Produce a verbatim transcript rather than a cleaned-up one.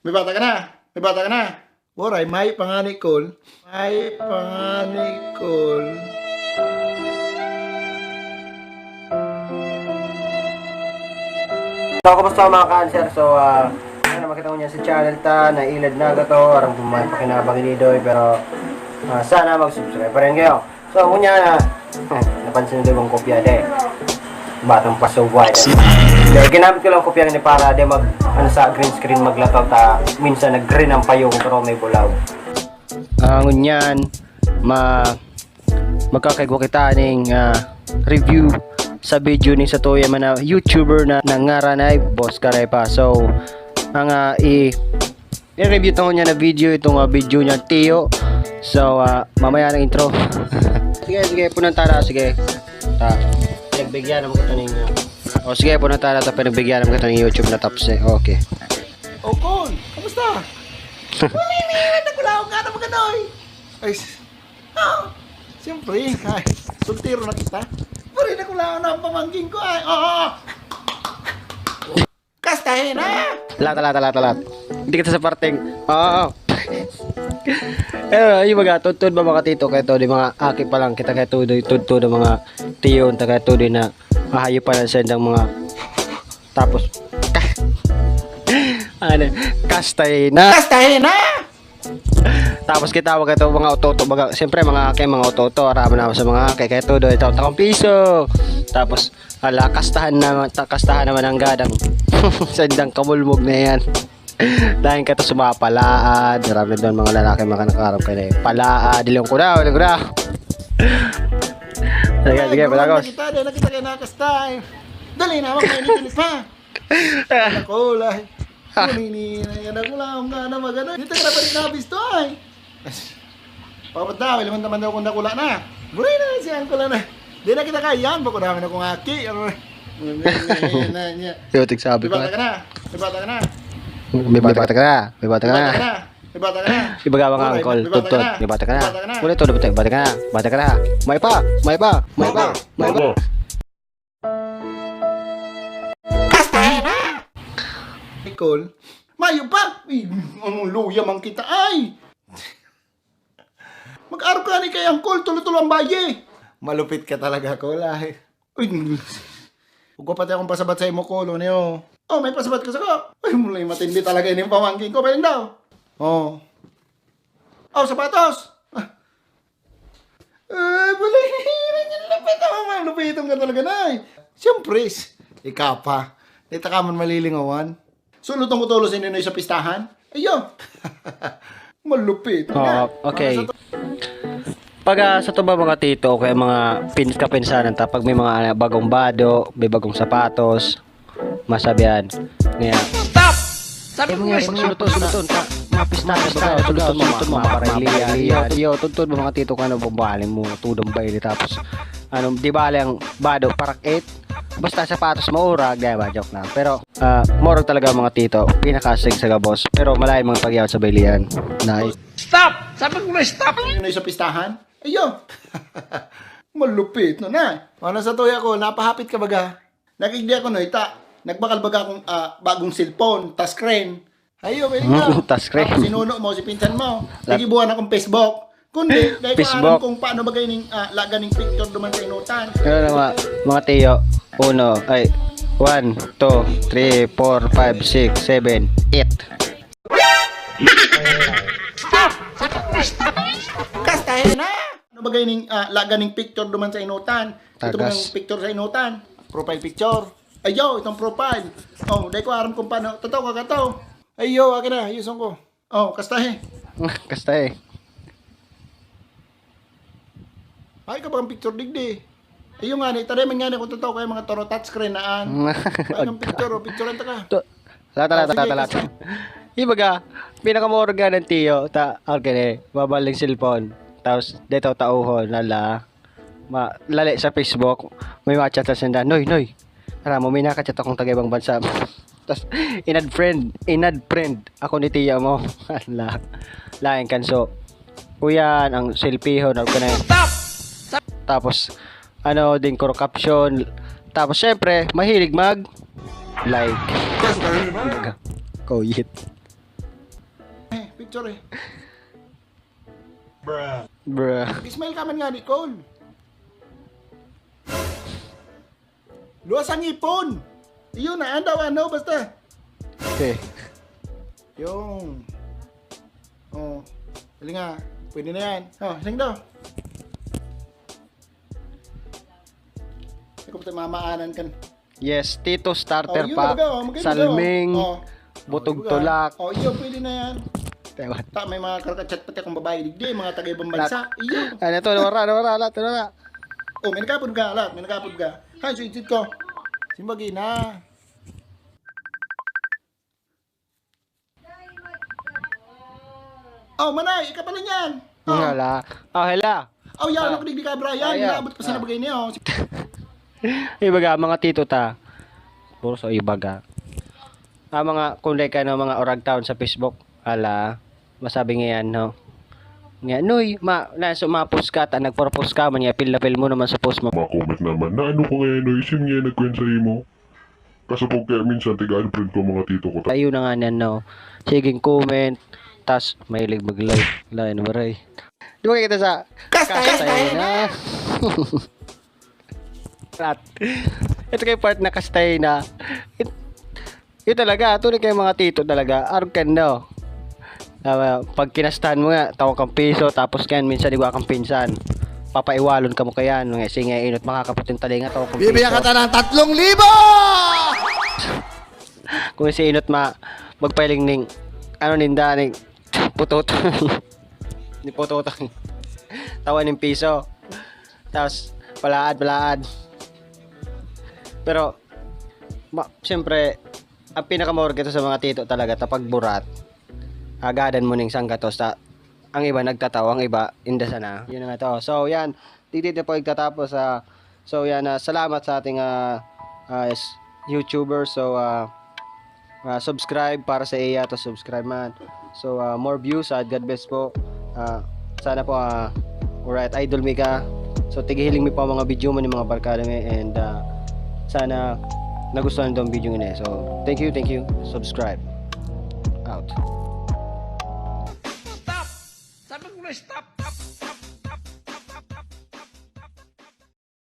May bata ka na! May bata ka na! Waray, may pangani, Col. May pangani, Col. So, kumusta, mga ka-answer? So, ah, ano, makita ko niya sa channel ta, na ilad na to, arang po may pakinabang inidoy, pero, ah, sana mag-subscribe pa rin kayo. So, kunya na, napansin nyo bang kopya de? Batang pasubway de. Dahil ginamit ko lang kopya ni para de mag, ano, sa green screen maglataw ta, minsan nag-green ang payong pero may bulaw. Ah, ngunyan, ma, magkakaigwa kita ning, ah, review sa video ni satuya man na YouTuber na nangaran ay Boss Karepa. So, ang, ah, i, i-review ta ngunyan na video, itong, ah, video niya, Tiyo. So, ah, mamaya ang intro. Sige, sige, punan ta na, sige. Ta, pinagbigyan naman kita ninyo. O sige, punan ta na to, pinagbigyan naman kita ng YouTube na tapos eh. Okay. O, Col, kamusta? Wala, iniwan na ko lang, ano, maganoy? Ay, s-, ah, siyempre, ay, soltero na kita. Pare, nakulaw na ang pamangkin ko, ay, oo. Kastahin na! Talat, talat, talat, talat. Hindi kita sa parting, oo. Pero, yung mga, tuntun ba, mga tito, kaya to, di mga aki pa lang, kita kaya to, di, tuntun ang mga tiyon, ta kaya to, di na, mahayo pa lang sa indang mga, tapos, ano, kastahin na! Kastahin na! Tapos kita, wag ito, mga ototo, baga, siyempre, mga aki, mga ototo, aram na sa mga aki, kaya todo, ito, takong piso. Tapos, ala, kastahan na, ta-, kastahan naman ang gadang. Sa indang kamulmog na yan. Dahil ka to sumapalaad, marami doon mga lalaki, mga nakakarap ka na eh. Palaad, ilong ko na, ilong ko na. Sige, sige, Ay, patagos. Kita, dahil nakita kayo nakasta eh. Dali na, huwag kayo nitilis ha. Ako, lahi. Ngunini na yan, ako lang, nga na magano. Dito ka na pa rin nabisto ay. Papunta, wala man naman daw kung nakula na. Buray na si Uncle na. Di na kita kaiyan, bako namin akong aki. Ano na? Ano na niya? Yotik sabi May ko. Bata ka na. May bata ka na. May bata ka na. May bata ka na. May bata ka na. May bata ka na. Ibaga mga Buray, uncle, may bata ka tutod. Na. May bata ka na. May bata ka na. Wala to, may bata ka na. Bata ka na. May pa. May pa. May pa. May pa. Nicole, mayo pa. Ay, anong luya man kita ay. Mag-arog ka ni kay Uncle, tulo-tulo ang baye. Malupit ka talaga, Col, ay. Uy, ugwa pati akong pasabat sa imo, Col, ano yun? Oh, may pasabat ka sa ko? Ay, mulay matindi talaga yun yung pamangkin ko, pwede daw. Oh. Oh, sapatos! Ah. Eh, balay, lupit ako, man. Lupiton ka talaga, Nay. Siyempre, s-, ikaw pa. Di ta ka man malilingawan. Sulutong ko tulos ini, Noy, sa pistahan. Ayo. Malupit. Oo, okay. Ano sa to? Pag, ah, sa to ba mga tito o kaya mga pin-, kapinsanan ta, pag may mga, ah, bagong bado, may bagong sapatos, masabihan. Ngayon, stop! Sabi ko nga, suluton, suluton, ta-, mga pistahan, baga, suluton mo, mga, mga pariliya, iyo, iyo, tuntun mo, mga tito, kung ano, bumbali mo, tudong baili, tapos, ano, di ba, ang bado, parak-it, basta sapatos, maurag, di ba, joke lang. Pero, ah, maurag talaga, mga tito, pinakasig sa gabos, pero malayo mga pagyawat sa bailian. Na, stop! Sabi ko na, stop! Yun na yung sa pistahan? Ayo! Malupit na na. Ano sa tuya ko, napahapit ka baga? Nakigdi ako, no, ita. Nagbakal baga akong, ah, bagong cellphone, touchscreen. Ayo, pwede Mm, ka. Touchscreen. Tapos sinuno mo, si pinsan mo. Lat- Nagibuhan akong Facebook. Kundi, dahil ko Facebook. Alam kung paano ba gaining, ah, laga ning picture duman sa inutan. Ano na, mga, mga tiyo? Uno, ay, one, two, three, four, five, six, seven, eight. Stop! Stop! Kastahin na! Ano ba gaining, ah, laga ning picture duman sa inutan? Ito ba Tagas. Ng picture sa inutan? Profile picture. Ayaw, itong profile. Oh, dahil ko aram kung paano. Totoo ka, kato. Ayaw, akin na, yuson ko. Oh, kastahin. Kastahin. Ay, ka bang picture digdi? Ayun nga ni, tareman nga ni kung totoo kayo mga toro touchscreen na an. Ay, ang picture, oh, picture ang taka. To, lata, lata, sige, lata, lata. Ibaga, pinakamorog nga ng tiyo, ta, okay, eh, babal ng cellphone. Tapos, dito, tauhon, lala. Ma, lali sa Facebook, may mga chat na sinda, "Noy, Noy, aram mo, may nakachat akong taga-ibang bansa." Tas, in-add friend, in-add friend ako ni tiya mo. Ala, lain kan so. Kuyan, ang selfie ho, na ko na yun. Stop! Tapos, ano, din ko caption. Tapos, syempre, mahilig mag like. Kuyit. Sorry. Bruh. Bruh. Ismail ka man nga ni Cole. Luwas ang ipon. Iyon na, ano, ano, basta. Okay. Yung. Oh. Dali nga. Pwede na yan. Oh, sing daw. Ako pa mamaanan kan. Yes, Tito Starter Oh, yun Pack, talaga, oh, maganda, Salming, oh. Oh. Butog Oh, diba? Tulak. Oh, iyo, pwede na yan. Taiwan. Ta, may mga karkachat pati akong babae digdi, mga taga-ibang bansa. Iyo. Ano to? Nawara, nawara, lahat, nawara. Oh, may nakapod ka, lahat, may nakapod ka. Hay, so itit ko. Simbagi na. Oh, Manay, ika pala niyan. Oh. Wala. Oh, hello. Oh, yan, ako digdi ka, Brian. Ayan. Naabot pa sa nabagay niyo. Ibaga, mga tito ta. Puro sa ibaga. Ah, mga, kung di ka na mga Orag Town sa Facebook, ala, masabi nga yan, no? Nga, Noy, ma, na, sumapos ka, ta, nagpropose ka, man nga, pil na pil mo naman sa post mo. Ma-comment naman na ano ko ngayon, no? Isim nga nagkwen sa imo. Kasapog kaya minsan, tiga-unfriend ko mga tito ko. Ayun na nga niyan, no? Sige, comment, tas mahilig mag-like. Lain mo, Ray. Di ba kita sa... Kastay! Kastay na! At, ito kay part na kastay na. It, yun talaga, ito na kay mga tito talaga. Arog ka, no? Ah, pag kinastahan mo nga, tawag kang piso, tapos kan minsan igwa kang pinsan. Papaiwalon ka mo kayan, mga sige, inot makakaputing talinga, tawag kang Bibigyan piso. Ka ng tatlong libo! Kung si inot ma, magpailing ning, ano ninda, ning putot. Ni putot. Tawa ning piso. Tapos, palaad, palaad. Pero, ma, siyempre, ang pinakamahorog ito sa mga tito talaga, tapag burat, agadan mo ning sanggatos, ta, ang iba nagtataw, ang iba, inda sana. Yun na nga to. So, yan. Dito na po nagtatapos. Ah, so, yan. Ah, salamat sa ating ah, ah, s- YouTuber. So, ah, ah, subscribe para sa iya. To subscribe man. So, ah, more views at God bless po. Ah, sana po, ah, alright, idol mi ka. So, tigihiling mi po ang mga video mo ni mga barkada mi. And ah, sana nagustuhan itong video ini. So, thank you, thank you. Subscribe. Out. Stop! Sabi ko na stop!